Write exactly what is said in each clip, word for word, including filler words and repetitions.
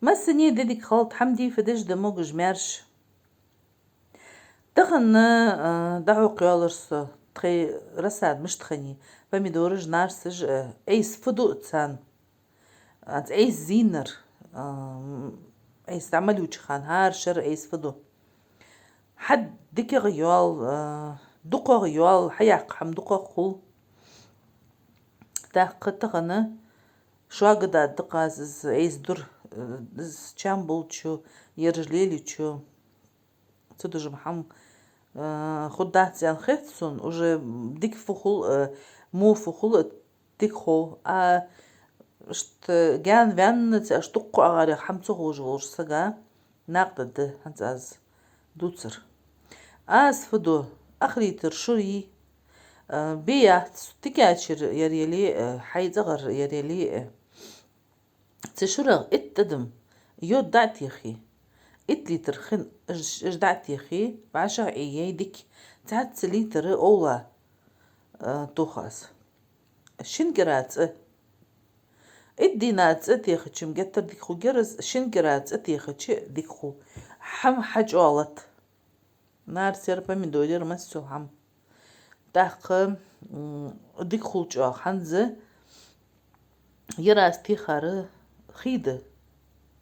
Массане а ди дика хилда, хӀама дийфа деш да могаш-маьрша. Тахан, а, дӀахьокха йоаллар со тхоай рассада мишта хиннай, помидораш, нарсаш, а, айса фу ду царна. Аз айса зийнар, а, айса дӀа мел луча хана, хӀара шера айса фу ду. Хьа дикагӀа йоал, а, дукхагӀа йоал, хьаяккха хӀама дукхагӀа хул. ТӀаккха тахан шога дадда кхаза из айса дур, а, из чам болчо, ераш лелачо. Цу дужам хӀама, а, хургдац аьнна хет сона, уже дика фу хул, а, во фу хул, а, дика хов. А, иштта гаьна ваьнна ца, иштта дукха агӀарах хӀама ца ховш волча сага накъадаргда хӀанз аз дувцар. Аз фу ду, ах литр шура йий, а, бе яц, тикачара яр яле а, хьай цӀагӀара яр яле а. Цу шурах итт тӀадам йод дӀа а техе, итт литр хин, уж, уж дӀа а техе, вӀашагӀъийя дика, цхьацца литр овла, а, тох аз. Шин кӀира цӀи. Итт дийнахьа цӀи техача-м геттара дика хургьяр из, шин кӀира цӀи техача дика хул. ХӀама хьачӀоагӀлат. Нарсера, помидорера, массайола хӀама. ТӀаккха, м, дика хул чӀоагӀа. ХӀанз ер аз техар хий да,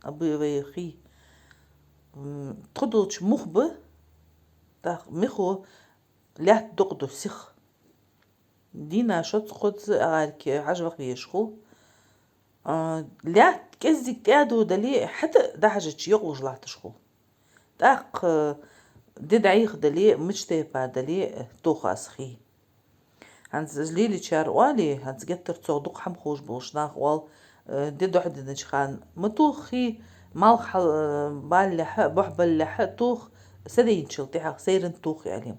абу вай хий. М, тхо долча мух ба, тӀаккха михо лаьтта дукха ду сиха. Дийнахьа шозза-кхозза агӀарке хьажа ваха везаш хул. А, лаьтта кӀеззига тӀадода дале, хӀаьта а дӀахьежача йокъалуш латташ хул. ТӀаккха ди дӀайха дале, мича тайпара дале, тох аз хий. ХӀанз из лелачар оале, хӀанз геттара цох дукха хӀама ховш болаш нах оал, э, ди дохьаденача хана ма тох хий, малх хьал-, э, балалехьа, бухь балалехьа тох, са дайначул тӀехьагӀа сайранна тох аьле.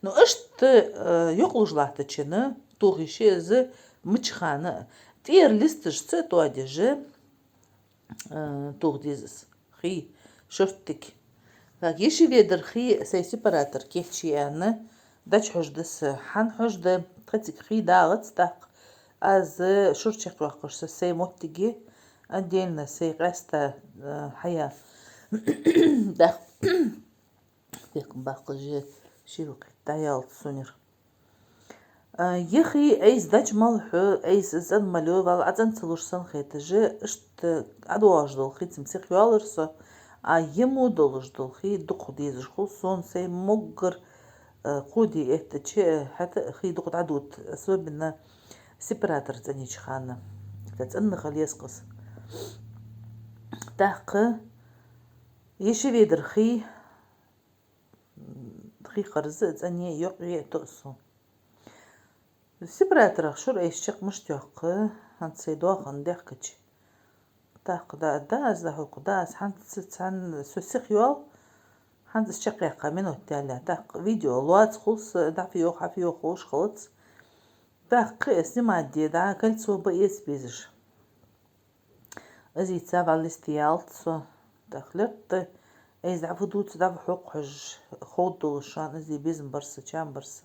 Ну, иштта, э, йокъалуш латтачунна тох йиш я из мича хана а. ТӀера листашца тоадеш, э, тох деза из. Хий, шортига. Так, еши ведар хий сай сепаратора кийчъяьнна, дӀачухьожаду са. ХӀана хьожаду, тха цига хий дагӀац, тӀаккха аз шура чакхйоаккхаш са сай моттиге, отдельно сай къаьстта, э, хьая. ТӀаккха Дехка баккхаже шийла кхетта дӀаялац сона ер. А, е хий айса дӀачу мала хьу, айса цӀена мала йо, валла, Ӏа цӀена ца луш санна хеташ, иштта ӀодоагӀаш дола хий цу-м сиха йоаллар со, а е во долаш дола хий дукха дезаш хул сона, сай моггара, а, кхо ди эттача, хӀаьта а хий дукха дӀадувц, особенно сепаратор цӀенъеча хана. Ца цӀена хила еза-кх из. ТӀаккха еши ведар хий, хий харза а цӀене а, йокъа а тоъ сона. Сепараторах шура айса чакх мишта йоаккх, хӀанз сай доахан дехкача. ТӀаккха да, да аз дӀахьокхаргда аз, хӀанз цхьан со сиха йоал, хӀанз аз чакхъяьккха минот даьлча. ТӀаккха видео лоаца хул са, дӀа фу йоах, хьа фу йоах ховш хилац. ТӀаккха кхы а снимать де дӀа, кольцо ба эца безаш. Из ийца валлиста ялац со. ТӀаккха лерта айса дӀа фу дувц, дӀа фу хьокх хьожаш, ховргдолаш шоана, из безам бар са, чам бар са.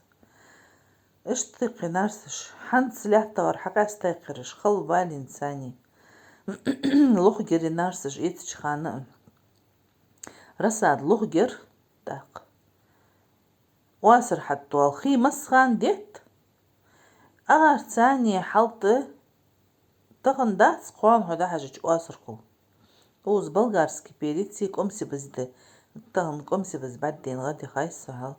Иштта кхы нарсаш. ХӀанз лаьттагӀара хьакъаьста кхераш, хала валийна цани. Лохагера нарсаш эцача хана а. Рассада лохагер, тӀаккха оасар хьатӀадоал. Хий массахана детт. АгӀар цани хьалтӀа тахан дац, кхоана хьо дӀахьежача оасар хул. Укхаза болгарский перец, кӀомсибаз да. Тахан кӀомсибаз бӀаргадайна гӀадихьай со хьал.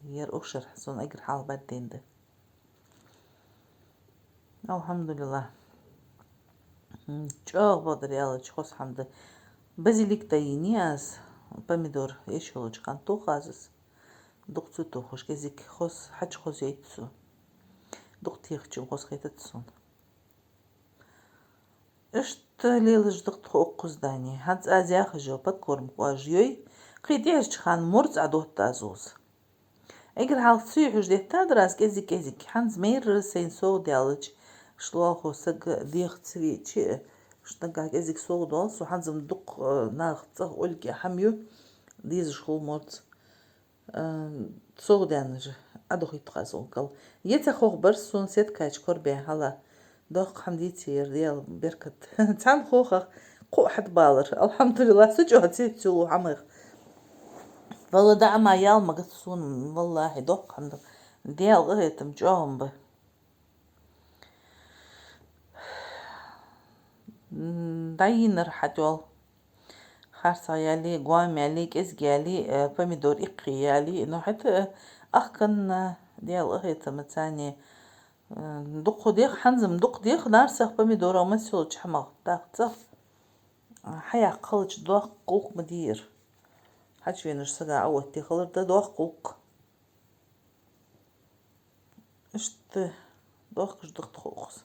Ер укх шера сона эггара хьалха бӀаргадайна да. АлхьамдулиллахӀ. М, чӀоагӀа бакъдар аьлча, хоза хӀама да. Базилик дӀайийнай аз, помидор эшаш йолча хана тох аз из. Дукха ца тохаш, кӀезига хоза, хьачу хоза яйт цо. Дукха техача-м хоза хетац сона. Иштта лелаш да-кх тхо укхаза дани. ХӀанз аз яхаш йола подкормка оаш йой, кхы тӀехьарча хана морз Ӏодотт аз укхаза. Эггара хьалха цу юхьаш деттадар аз кӀезиг-кӀезиг. ХӀанз майрра сайна совгӀа даьлча, иштта лоалахо саг деха ца веача, иштта наггахьа кӀезиг совгӀа доал со, хӀанз-м дукха, э, наха цӀагӀа Ольге хӀама ю, дезаш хул морз. Э, совгӀа даьннар Ӏодохийт-кх аз укхаза. Е ца ховх бар сона сетка чу корабаь хьала. Доккха хӀама дийцар, Даьла беркат. Цхьан хохах кхоъ хьатӀабалар. Алхьамдулиллахь, со чӀоагӀа цецвелар хӀамах. Валла, дӀа ма ял магац сона, валлахӀи, доккха хӀама да. Даьла къахетам чӀоагӀа ба. М, дӀайийнар хьатӀайоал. Харцахьа яле, гом яле, кӀезига яле, э, помидор иккхе яле, но хӀаьта, э, ахкан, э, Даьла къахетамца, э, дукха дех, хӀанз-м дукха дех, нарсах, помидорах, масса йолча хӀамах, даккха цӀа. Э, хьаяккха хилча доккха гӀулакх ма дий ер. Хьачувенача сага Ӏооттае хилар да доккха гӀулакх. Иштта дохкаш да тхо укхаза.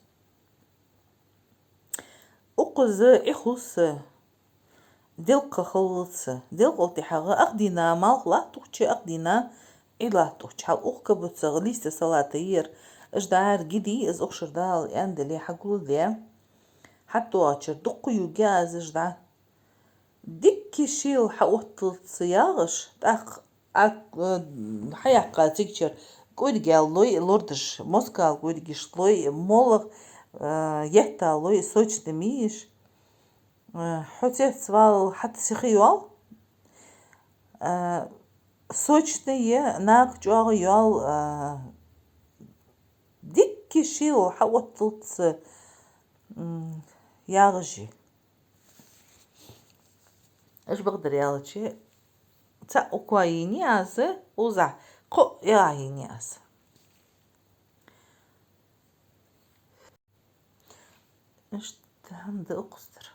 Укхаза Ӏи хул са, делкъа хилац са. Делкъал тӀехьагӀа ах дийнахьа малх латтача, ах дийнахьа Ӏи латтача, хьал укх кабаца листья салата ер, аш дӀара гиди, из укх шера дӀа аьнна дале, хьагулдаь. ХьатӀадоагӀача шера дукха ювргья аз аш дӀа. Дикка шийла хьаотталца ягӀаш, тӀаккха а, э, хьаяккха цигачара кӀоригаш лой, лордаш, москал кӀоригаш лой, моллагӀа, э, етта лой, сочный мийш. Э, хьо цецвала хьатӀа сиха йоал, э, сочный я, накха чӀоагӀа йоал, э, дикка шийла хьаотталца, м, ягӀаш я. Аш бакъдар аьлча, цаӀ укхаза йийнай аз, укхаза кхоъ яха йийнай аз. Иштта хӀама да укхазара.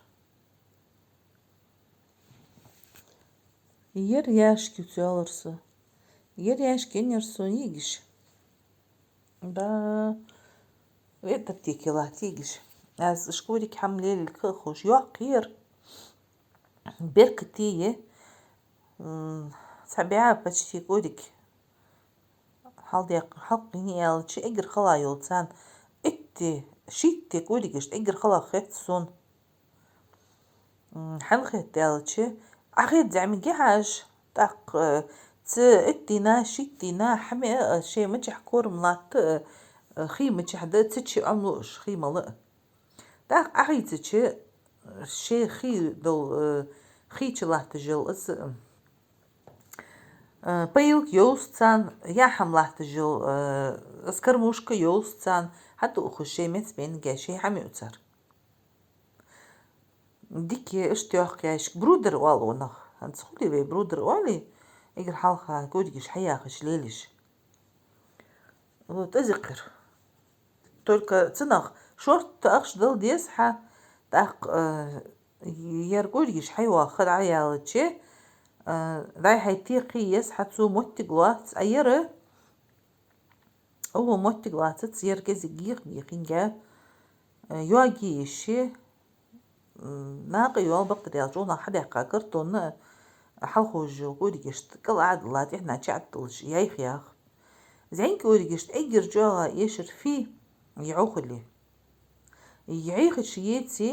Ер ящик ювца йоаллар со. Ер ящик еннаяр сона йиӀигаш. Да, ветаптеке латта йиӀигаш. Аз шкурик хӀама лелалга ховш, йоккха я ер. Беркате я. М, цхьа бӀаь почти кӀориг. Хьалдаьккха, хьалкхийнай аьлча, эггара хала йола царна итт, шийтта кӀоригаш эггара хала хет сона. М, хӀана хет аьлча, Ӏахет зӀамига хьажа, тӀаккха, э, цу итт дийнахьа, шийтта дийнахьа хӀама, э, шоай мичахьа корам латт, э, э, хий мичахьа да, цу чу Ӏомалу уж, хий мала а. ТӀаккха Ӏахийцача, шоай хий дола, э, хий чу латташ йола из, э, э, поилка йовз царна, яа хӀама латташ йола, э, из кормушка йовз царна, хьатӀаухаш шоай меца беннараш шоай хӀама ювцар. Дика я, иштта йоккха ящик. Брудер оал цунах. ХӀанз хулий вай брудер оалий, эггара хьалха кӀоригаш хьаяхаш лелаш. Вот, из я ер. Только цунах шортта ахча дала деза хьа, тӀаккха, э, ер кӀоригаш хьайоахар Ӏа аьлча, э, дӀай-хьай текхий еза хьа, цо моттиг лоац, а ер Ӏо моттиг лацац, ер кӀезига гех-гехинга, э, йоаге йиш я, м, накъа йоал бакъдар аьлча, чӀоагӀа хьадаьккха картона, хьалхожа йола кӀоригашта кӀал Ӏодилла, тӀехьа чу Ӏодиллача, яйх-яха. ЗӀамига кӀоригашта эггара чӀоагӀа эшар фу я, Ӏо хуле. Ӏайхача еце,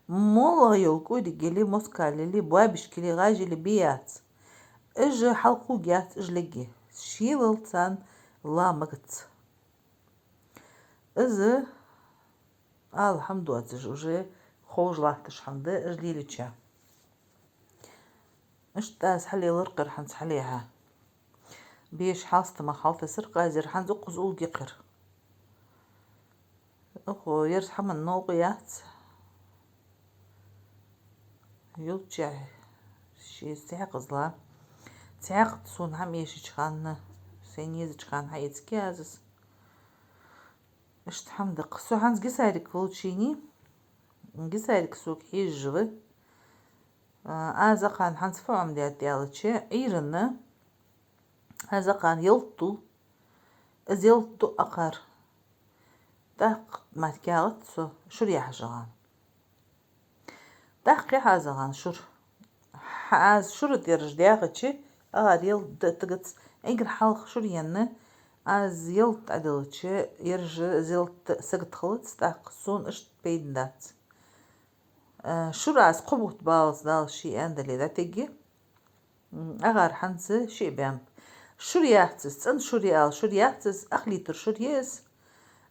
моллагӀа йола кӀориг яле, москал яле, боабишка яле, гӀаж яле, бе яц. Уж хьалкхувргьяц, уж лергья. Шелал царна ла магац. Из ала хӀама доацаш, уже ховш латташ хӀама да, уж лелача. Иштта аз хьалелар ер хӀанз хьалъяьхьа. Беша хьалстамах хьалтесар-кх аз ер, хӀанз укхаза улларгья ер. Укхо ерза хӀаман новкъа яц. Юлча ши цхьаькхаза ла. Цхьаькха сона хӀама эшача хана, сайна езача хана хьаэцаргья аз из. Иштта хӀама да-кх. Со хӀанз гисарик волча хана, гисарик сога хьежаш ва. А, аз акхарна хӀанз фу Ӏомадаьд аьлча, Ӏуйранна аз акхарна ялат ду, из ялат ду акхар. ТӀаккха мара каьхат со шура яхьаш акхарна. ТӀаккха яьхай аз акхарна шура. Хьа-, аз шура тӀераш даьхача, акхар ялат да тагац, эггара хьалха шура енна, аз ялат Ӏоделча, ераш ялат сагота хилац, тӀаккха сона иштта пайда дац. Э, шура аз кхо бутт баллалца Дала ше аьнна дале дӀатегги. М, акхар хӀанз шиъ баьннаб. Шура яц из, цӀена шура я ала шура яц из, ах литр шура я из.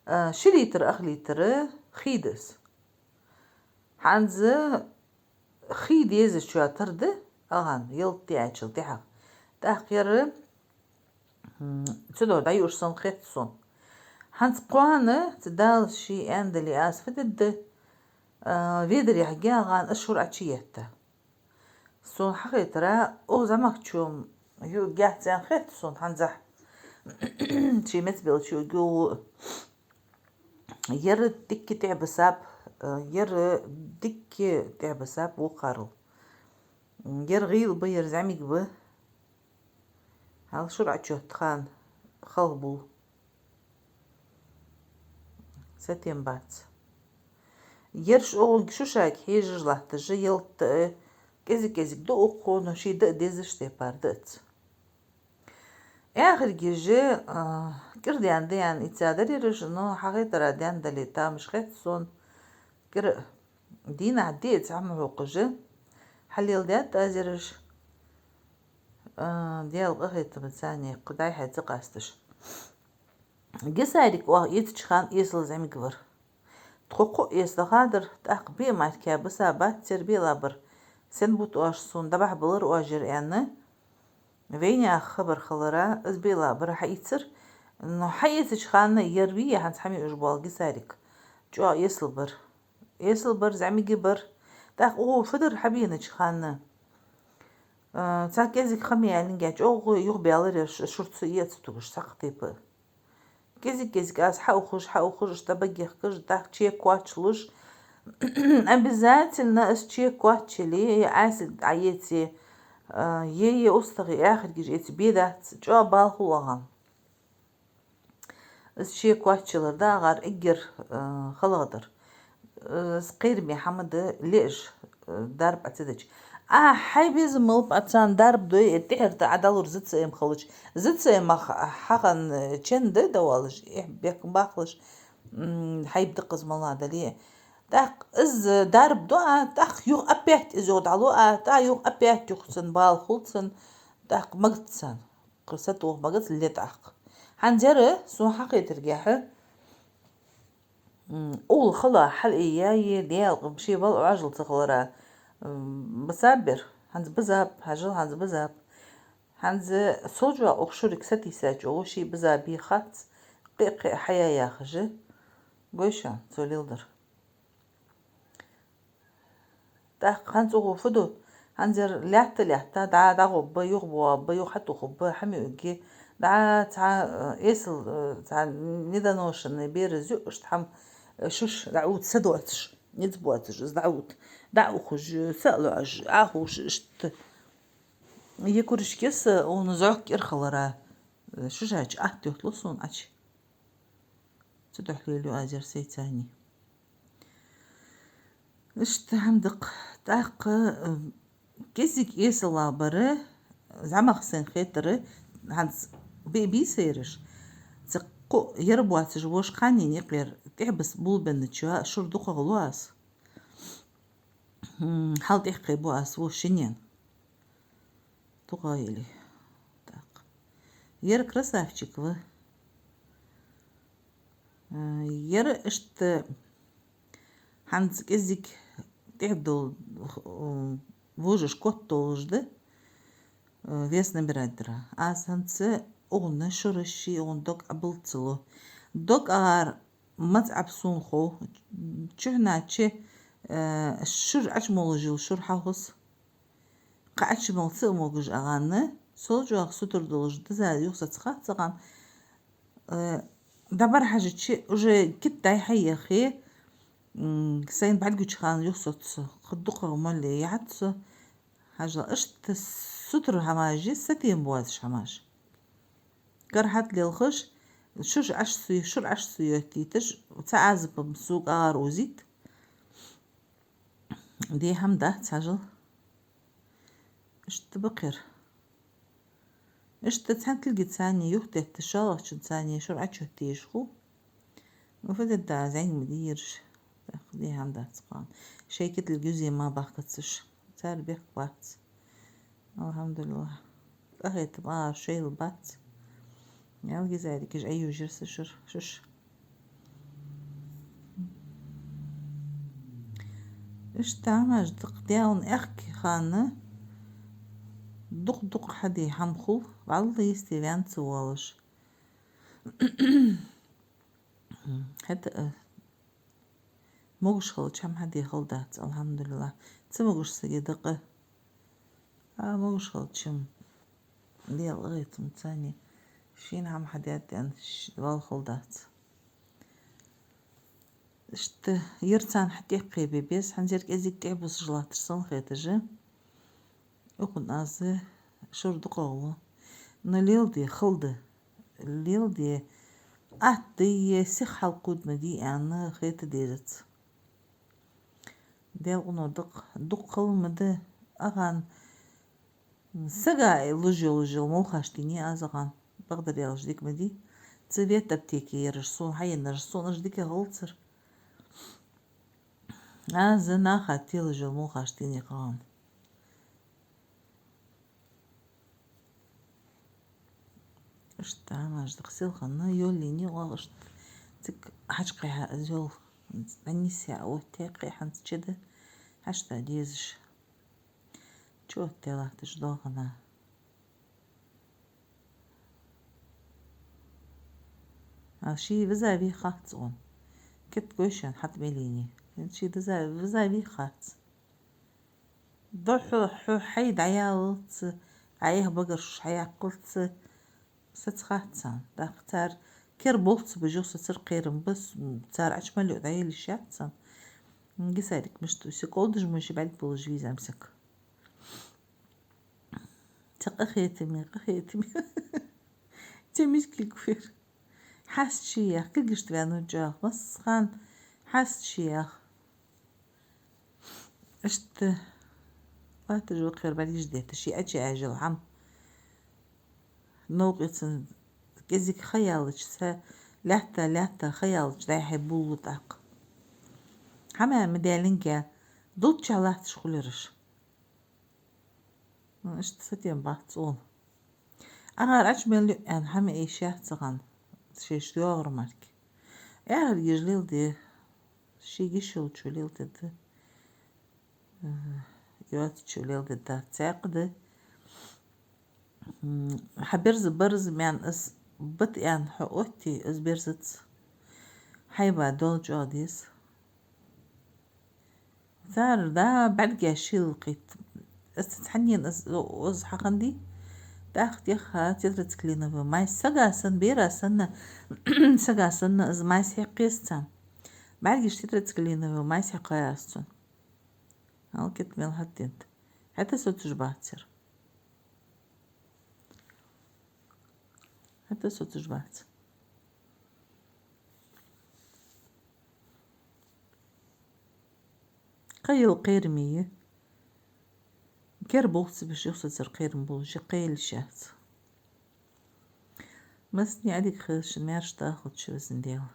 Э, ши литр, ах литр, э, Кхийда из. ХӀанз хий дезачоа тара да, агӀан, ялат деачул тӀехьагӀа. ТӀаккха ер, м, цудухьа дӀаюаш санна хет сона. ХӀанз кхоана, цу Дала ше аьнна дале, аз фу дергда, а, ведарехьа гагӀан из шура Ӏочуетта. Сона хьахетара, укх зӀамагӀчо юкъе гехцен хет сона хӀанзахь. Ший меца белча юкъе гуллу. Ер дикка тӀехьабисаб, ер дикка тӀехьабисаб вокхарал. Ер гӀийла ба, ер зӀамига ба. Хьал шура Ӏочуетта хана халхабувл. Сатем бац. Ераш оагӀонга шушага хьежаш латташ, ялат а, кӀезиг-кӀезиг да укхо, но ший да а дезаш тайпара да из. Эхаргеж, а, кӀира даьнна да аьнна ийца дар ераш, но хьахетара даьнна дале тамаш хет сона, кӀира дийнахьа-диъ цхьа ма хьокхаш, хьалелдаьд аз ераш, а, Даьла къахетамца, кхы дӀай-хьай ца къасташ. Гесарик оаха эцача хана эсала зӀамига вар. Тхо кхоъ эсала хьадар, тӀаккха биъ мара кхы бисабац цар, биъла бар. Сен бут оаш, сона дӀабахьа балар оаш ер аьнна. Вайнаьха хабар хилара, из биъла бар хьаийцар. Но хьаийцача хана ер вий хӀанз хьамиъаш бола Гесарик? ЧӀоагӀа эсала бар. Эсала бар, зӀамига бар. ТӀаккха укхо фу дар хьабенача хана? А, цхьа кӀезиг хӀама яьннагӀа чӀоагӀа юхабаьлар ераш, шура ца эца тугаш цхьаккха тайпа. КӀезиг-кӀезиг аз хьаухаш, хьаухаш, иштта багехкаш, тӀаккха чекх кхоачалуш. Обязательно из чекх кхоачале, е Ӏаьсилг дӀаэце, а, е, е устагӀий эхаргеж эце, бе дац, чӀоагӀа бала хул агӀан. Из чекх кхоачалар да агӀар эггара, а, халагӀдар. Из кхераме хӀама да леаш, э, дарба Ӏа ца дича. А, хьай безам малав Ӏа царна дарба дой, э, тӀехьарта Ӏа дӀалур ЗЦМ хилча. ЗЦМ-ах хьахинна, э, чен да дӀаоалаш, эхь бехк баккхалаш, м, хьайба даккха из мала дале. ТӀаккха из, э, дарба ду Ӏа, тӀаккха юха опять из юха дӀалу Ӏа, тӀаккха юха опять юха цун бала хул цун, тӀаккха магац царна. Кхы сатоха магац ле тӀаккха. ХӀанз ер, сона хьахетаргахьа, м, укхул хала хьал а яьй, Даьла къахетам, ше вала Ӏоажал ца хилара, м, бисаб ер. ХӀанз бизаб, хьажал, хӀанз бизаб. ХӀанз сол чӀоагӀа укх шурага сатийсача, укхо ше бизабий хац, кхы-кхы хьаяь яхаш. Гой шоана цо леладар. ТӀаккха хӀанз укхо фу ду? ХӀанз ер лаьтта-лаьтта дӀа, дӀагӀоргба, юхабоагӀаргба, юха хьатохаргба, хьамиугге. ДӀа цхьа, э, эсала, э, цхьа недоношенный бераз юаш тхьам, э, шуш дӀаувц, са доацаш, низ боацаш, из дӀаувц. ДӀаухаш, са а лоӀаш, Ӏохувш, иштта. Е куришкес, э, укхун зӀок кӀира хилара, э, шушача атта йотталу сона Ӏачи. Цудухьа лелаю аз ер сайца а. Иштта хӀама да-кх. ТӀаккха, э, кӀезига эсала бар, зӀамагӀа сайна хетар, хӀанз биъ бийса ераш. Цу кхоъ ер боацаш вож кхаьннена юкъера тӀехьабиса болабенначоа шура дукхагӀа лу аз. М, хьал тӀехкхебу аз вож шиннена. Тухай или. Так. Ер красавчик ва. Э, ер иштта хӀанз кӀезига тӀехьа дола, э, вожаш котдолаш да, э, вес набирать дара. Аз хӀанз укхун шура ший укхун дог Ӏобуллац ца лу. Дог агӀар маца Ӏаб сона хов. Чухьнахьа, э, шура Ӏочумолаш йола шура хьахус. Кхы Ӏочумала ца а могаш агӀан, сол чӀоагӀа сутара долаш диза юхасоц хац агӀан. Э, дӀабӀарахьежача, уже кита дӀай-хьай яхе, м, сайна бӀаргагуча хана юхасоц, кхы дукхагӀа молла яхьац со. Хьажал, иштта сутара хӀамаш я, сатем боацаш хӀамаш. Кара хьатӀалелхаш, шура Ӏочу со, шура Ӏочу со йоттийташ, цхьа Ӏазап-м сога агӀар озийт. Де хӀама дац, хьажал. Иштта ба-кх ер. Иштта цхьан кулгаца юхатетта шоллагӀчунца шура Ӏочуетта дезаш хул. Ну, фу дергда, зӀамига ма дий ераш. ТӀаккха де хӀама дац кхоана. Шоай кулг юзе ма бахкацаш. Цар бехк бац. АлхьамдулиллахӀ. Къахетам а шоайла бац. Ялгизарикаш Ӏайюжар са шура, шуш. Иштта хӀамаш дакъа Даьла аьхки хана дукха-дукха хьаде хӀама хул, вӀалла йисте ваьнна ца воалаш. ХӀаьта, э, могаш хилча хӀама хьаде хала дац, алхьамдулиллахӀ. Ца могаш сага дакъа. А могаш хилча-м Даьла къахетамца шийна хӀама хьадаьд аьнна ш-, вала хала дац. Иштта ер царна хьатӀакхебе беза, хӀанз ер кӀезига тӀехьабусаш латтар санна хеташ. Укхун аз шура дукхагӀа ва. Но леладе хала да. Леладе атта дий, сиха хьалкхувда ма дий аьнна хета дезац. Даьла къино дакъа, дукха хала ма да, акхарна сага луш йола, луш йола молхаш дийна аз акхарна, бакъдар аьлча дика ма дий. Цу ветаптеке яраш, сона хьаеннараш, сона уж дика хилацар. Аз наха телаш йола молхаш дийна акхарна. Иштта хӀамаш дакъа селхан йоллийна оаха, иштта цига хьачукхихьа из йола, дӀанисъяь оттаяь кхы хӀанз чу да, хьашт дезаш. Чу оттаяь латташ доагӀа. А ший визави хац цунна. Кет гой шоана хьатӀа мел йийна. Ший диза-, визави хац. Духхьал хьо хьай дӀаяллалца, Ӏайха багарш хьаяккхалца, саца хац царна. ТӀаккха цар кер болх ца беш, юха сацар кхерам ба, с-, цар Ӏочу мел йоӀ дӀаелаш яц царна. Гисарик мишта, уси кӀолдаш муй ши бӀарг болаш везам саг. Ца къахетаме, къахетаме. Ца мискилг вер. Хьаст шиях, кагишта ваьнна чӀоагӀа. Массахана хьаст шиях. Иштта латташ вакхар бӀаргаш детта, ший Ӏочу яьжал хӀама. Новкъа цун кӀезига ха яьлча, ца лаьтта, лаьтта ха яьлча, дӀай-хьай буллу тӀаккха. ХӀама ма даьллинге, дулчча латташ хулараш. Иштта сатем бац цунна. Акхар Ӏочу мел йоӀ аьнна хӀама эшац цхьан, шоаш йоагӀар мара. Эхар гиж леладе, ший гиш йолчо леладе да. Э, йоацачо леладе дац, цхьаькха да. М, хьа берза барза маьн из бат аьнна хьо оттий, из берзац. Хьайба дола чӀоагӀа деза. Цар да бӀаргаш шийла кхийтта. Аз цхьаннена аз, аз хьахандий. ТӀаккха тӀехьа тетрациклиновый майс сага санна, бера санна, сага санна аз майс хьекхаеш царна. БӀаргаш тетрациклиновый майс хьекхаяьр аз цунна. Алкет мел хьаттинт. ХӀаьта соцаш бац цар. ХӀаьта соцаш бац. Кхайла кхераме я. Кер болх ца беш, юха сацар кхерам болаш я, кхайла шац. Массане а дика хезаш, маьрша дахалда шо, Везан Даьла.